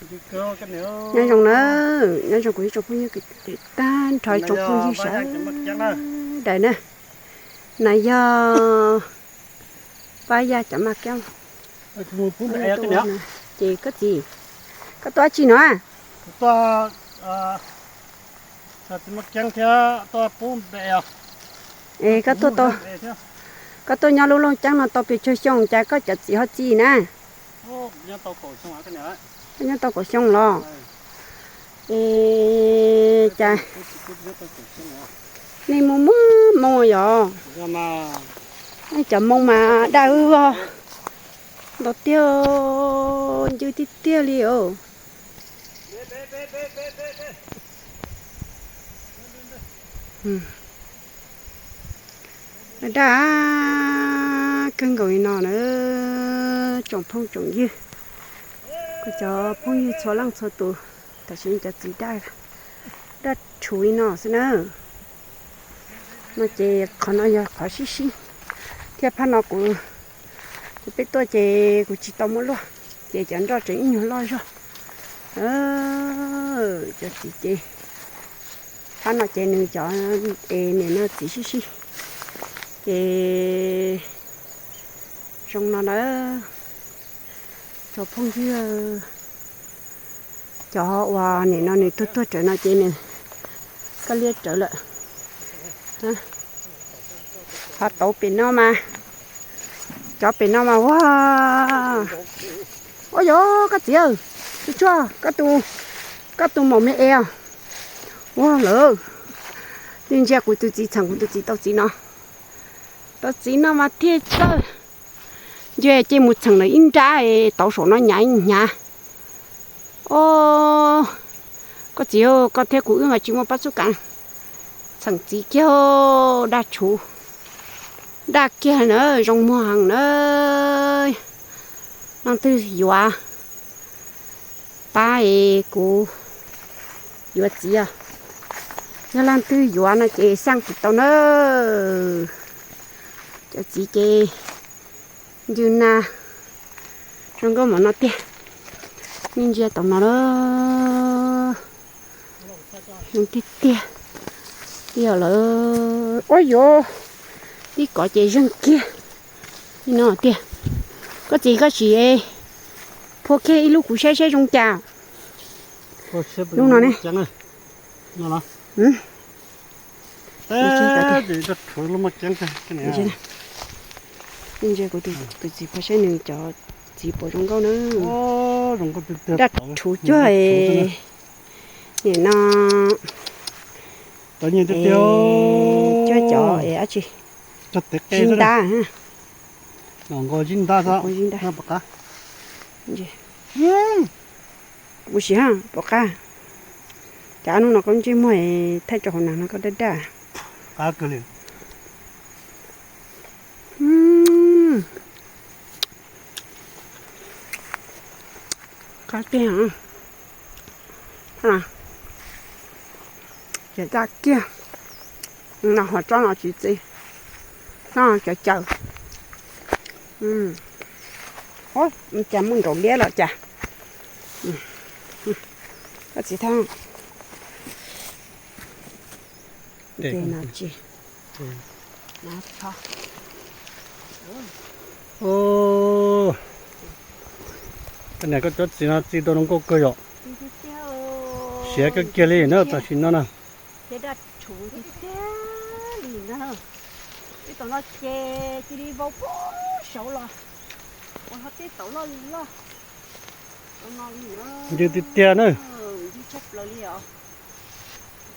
Nyob zoo na, nyob zoo kuv ib tsoom phooj ywg kwv tij tag nrho ib tsoom phooj ywg sawv daws na. No yog Pab Yaj cov maj keeb. Ces koj txiv, koj tuaj dab tsi no? Es koj tuaj nyob lub looj ceeb no tau pes tsawg xyoo cas koj cov txiv ho txi na? Koj nyob tau kaum xyoo los? Es cas nej muaj muaj moo yog? Nej cov moo mas daj wb vog ntau tiag, ncw tiag tiag li os. Daj kawg nkaus li no na, tsoom phooj tsoom ywg, kuv cov phooj ywg txhua leej txhua tus, tam sim no cov txiv daj, daj rhuv li no xwb na. No ces qhov no yog qhov sib sib, thiab phab no kuv, kuv peb tuaj ces kuv tsis tau muab luaj, ces cov nroj tseem ib nyuag loj zog. Cov txiv ces, phab no ces nws cov es nim no txiv sib sib, ces zoo no na. Tsoom phooj ywg, cov uas nim no nws tuag tuag rawv no ces nws kaj liab rawv lawm. Ho tauv pem no mas, cov pem no mas ua, ua yog koj txiv, tsuag tsuag, koj tus maum me es os. Ua lawm, nej ntsia kuv tus txiv txheem kuv tus txiv tau txiv no, tau txiv no mas thiaj txawj. Ntshe cia mus txheem lawm ib nrab, tauv saum no hnyav ib hnyav. Os, koj txiv, koj thiab kuv wb mas tsis muaj pab xub kav, txheem txiv kiag, daj rhuv, daj kiag na, zoo muag heev na. Leej twg yuav pab es kuv yuav txiv os. Yog leej twg yuav no ces xaj kuv tau na. Cov txiv ces ncw na, zoo nkauj npaum no tiag. Nej ntsia tom no lawm, zoo tiag tiag. Yog lawm, ua yuav tib kov ces zeeg kiag li no tiag. Koj txiv, koj sim phua kiag ib lub kuv saib saib zoo cas. Lub no ne. Ntsia kuv tus txiv phua saib nws cov txiv puas zoo nkauj na. Daj rhuv cuag, nim no cuag cov es dab tsi, zib ntab, zib ntab. Kuv sim pom qab, cas ob hnub no koj ntsej muag thaij rau hauv nas no koj daj daj. Qab tiag, ces daj kiag. No ho tsob no tsis txi, tsob no cawv cawv. Cas muaj nkaus liab los cas. Koj txiv thab. Koj niam koj cov txiv no txi tau zoo nkauj kawg yom. Siav kawg kiag li na tam sim no na. Ces daj rhuv tiag tiag li na. Ib tom no ces cia li vau puag saud los, ua ho tej taum loj li loj. Ncw tiag tiag na. Ncw tshaj plaws li os.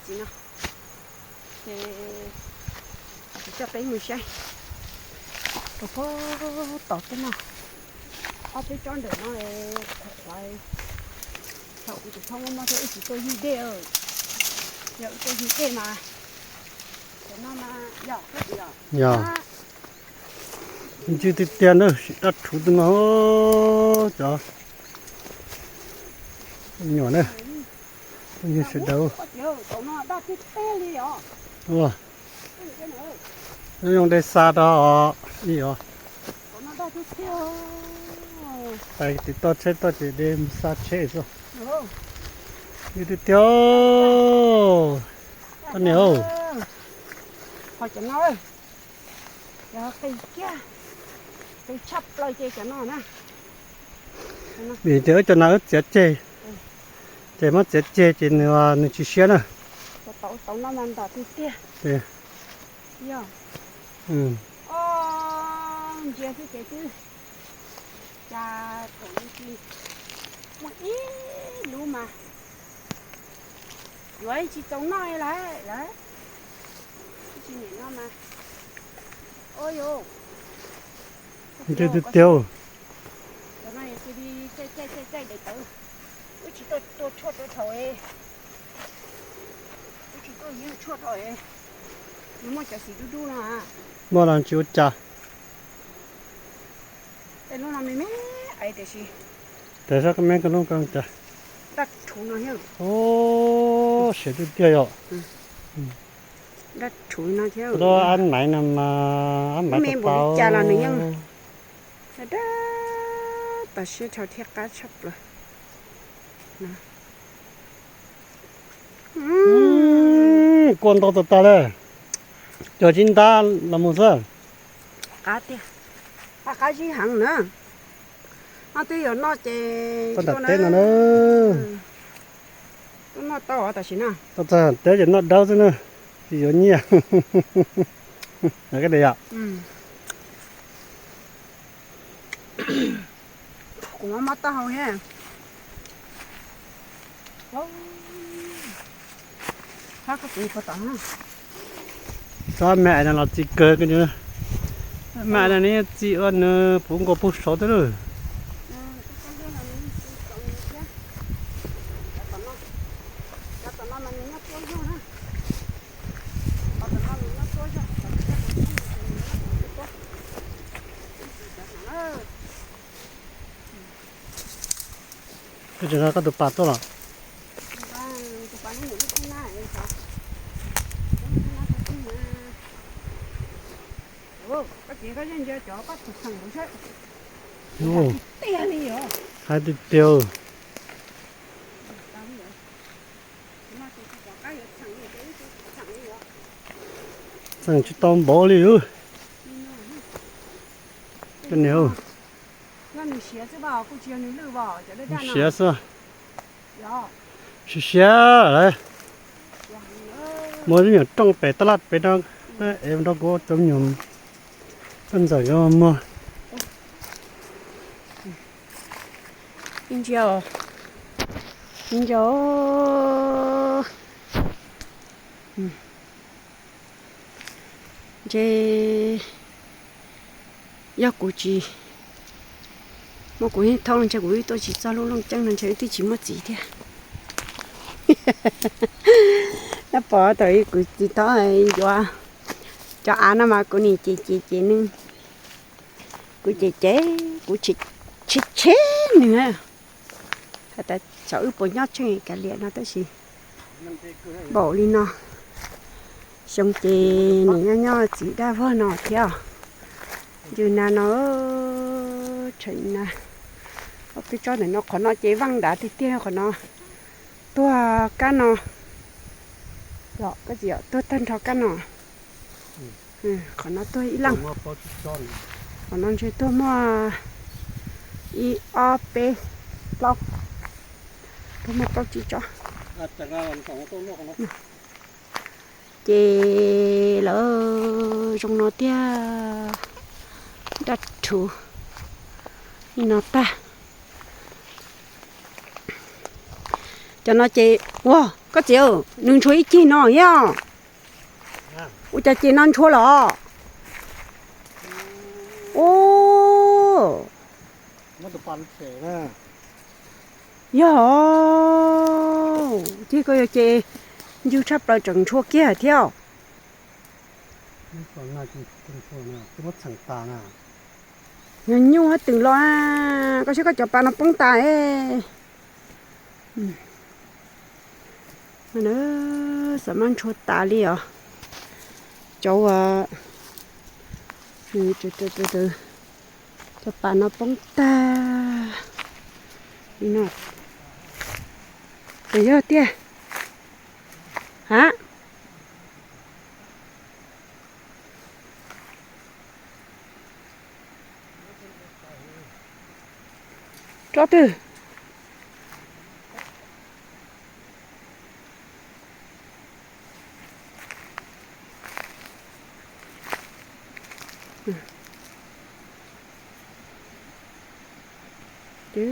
Txiv no, ces kuv coj peb mus saib rau puag tom tej no. Ob peb tsob ntawm no, thaum kuv tus thoob muaj mob thiab wb tsis tuaj yug dej, yog wb tuaj yug dej mas, yog, ncw tiag tiag na, sim daj rhuv tu no, cov nyuam na, yog sawv daws nyob zoo de xa rau os. Tais tim toj tsheb toj ces de xa tsheb xwb. Tiag tiag, koj niam. Ho cov no, cov qis kiag, qis tshaj plaws ces cov no na. Vim tias wb cov no wb txiav ceg, ces muab txiav ceg ces nws, nws tsis siab na. Tau no mas ntom tiag tiag. Yog. Ntsia xwb ces twb, cas thaum ub tsis muaj ib lub mas yuav tsis txaus noj li lawm. Tsis niam no mas. Ua yus, tiag tiag, cov no cia li caij caij caij caij daim tawv. Wb tsis tuaj tua tshuaj rau thaum, wb tsis tuaj yug tshuaj rau, nws muaj cov xim dub dub no. Muaj los tsis ua cas. Tej lub no me me ais tiam sis, tes sab koj me koj lub ko cas. Daj rhuv no thiab. Siav tiag tiag yom. Daj rhuv no thiab. Lub ab maiv no mas ab maiv me tau npaum li cas los nws yeej daj, daj, tom siab rho thiab qab tshaj plaws. Kua ntau tas tas li, cog tsis ntab los mus xwb. Qab tiag, qab qab zib heev na. No twb yuav noj ces tau nram teb no na. Twb noj tau tam sim no. Tau txog teb ces noj dawb xwb na, tsis yuav nyiaj. Koj tias yom. Kuv mob mob taub hau thiab. Txhob me ais no los txi kawg, me ais no nws txi ua nws puv nkaus puag saud xwb lawm. Koj tsis nqa koj tus pas tuaj los? Hais tiag tiag. Txheem tsis tau npaum li. Koj niam, siav xwb. Siav siav lawm. Muaj ib nyuag rooj pem taj laj pem no, ev rau kuv cov me nyuam koj ntxawm yuav muag. Ntsia, ntsia. Ntshe yog kuv tsis muaj kuv niag thoob ntshe kuv twb tuaj tsis txog lub looj ceeb no ntshe wb twb tsis muaj txiv thiab. Nab pom thaum kuv txiv thaub yuav cov av no mas kuv nim ces ces ces nws, kuv ces ces kuv tsheb tsheb nws. Hais tias xyov wb puas nyob tsheej kav liam no tab sis npaum li no, xyoo ces nim nyob nyob txiv daj vog no thiab. Ntws na no, tseem na, ob peb tsob ntawm no, qhov no ces vaj ntav tiag tiag qhov no, tuag kab no, tuag tag nrho kab no. Qhov no tuag ib leej, qhov no ntshe tuag muaj ib ob peb plaub, tuag muaj plaub tsib tsob. Ces lawv zoo no tiag, daj rhuv li no tag. Cov no ces, ua, koj txiv, nws ntshua ib ceg no thiab. Ua cas ces no ntshua los? Yog, ces koj yog ces ncw tshaj plaws tseem ntshua kiag thiab. Yog nyuj hab twm los, koj saib koj cov pas no poob tas. Xav mas ntshua tas li os. Cov, cov pas no poob tag li no. Yog tiag. Ha? Tsob twg? Ces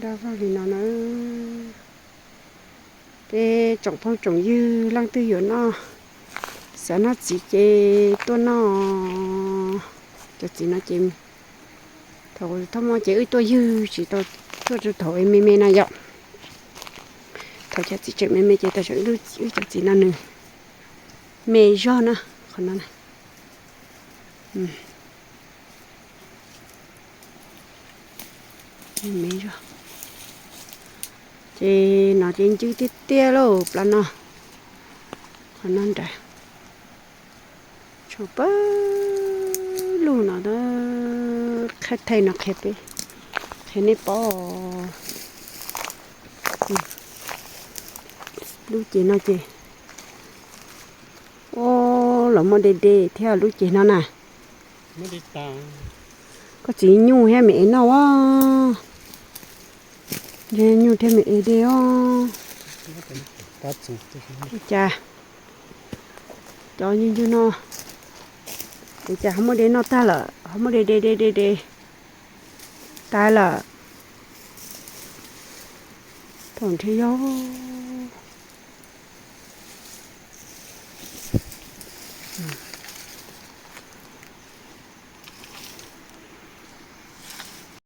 dag vag li no na. Ces tsoom phooj tsoom ywg leej twg yuav noj, xav noj txiv ces tuaj noj. Cov txiv no ces thaum thaum ub ces wb tuaj ywg tsis tau tuaj rau thaum me me no yom. Thaum cov txiv tseem me me ces tam sim wb cov txiv no nws me zog na, qhov no na. Me zog. Ces no ces ncw tiag tiag lauj, plab no. Qhov no nrad. Tshuav pawg lug no, qhib thaij no qhia peb, qhia nej paub. Lub ces no ces, ua, los muaj de de thiab lub ces no na. Koj txiv nyuj thiab me ev noj a. Nyuj thiab me ev de os. Ua cas cov ncw ncw no, ua cas ho muaj de noj tag lawm, ho muaj de de de de de tag lawm. Thaum nrhiav yog